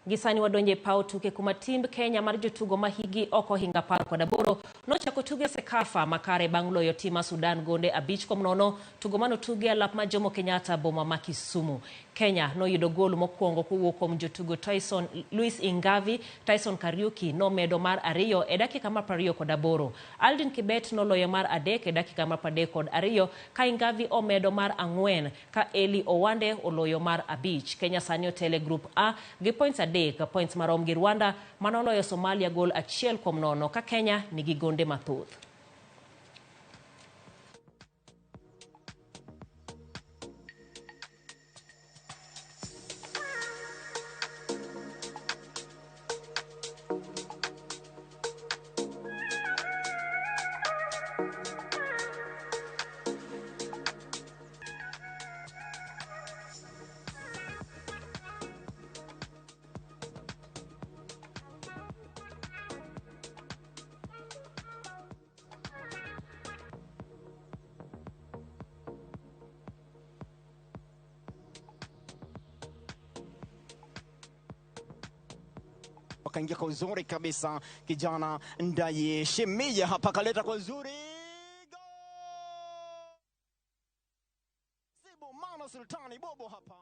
Gisani wadonje paw tuke kuma timb Kenya mar jotugo ma higi ok ohingo 18 nochako tuge CECAFA makare bang' loyo tim ma Sudan gonde 5-0 tugo manotuge alap ma Jomo Kenyatta boma ma Kisumu. Kenya noyudo gol mokwongo kowuok kuom jotugo Tyson Luis Ingavi, Tyson Kariuki nomedo mar ariyo e dakika mar 28. Aldin Kibet noloyo mar adek e dakika mar 32 ka Ingavi omedo mar 4 ka Eli Owande oloyo mar 5. Kenya sani otele Group A gi points 3, points marom gi Rwanda manoloyo Somalia gol 1-0 ka Kenya nigi gonde mathoth. Akaingia kwa uzuri kabisa kijana Ndaye Shemia hapa kaleta kwa uzuri. Sibu Mana Sultani Bobo hapa.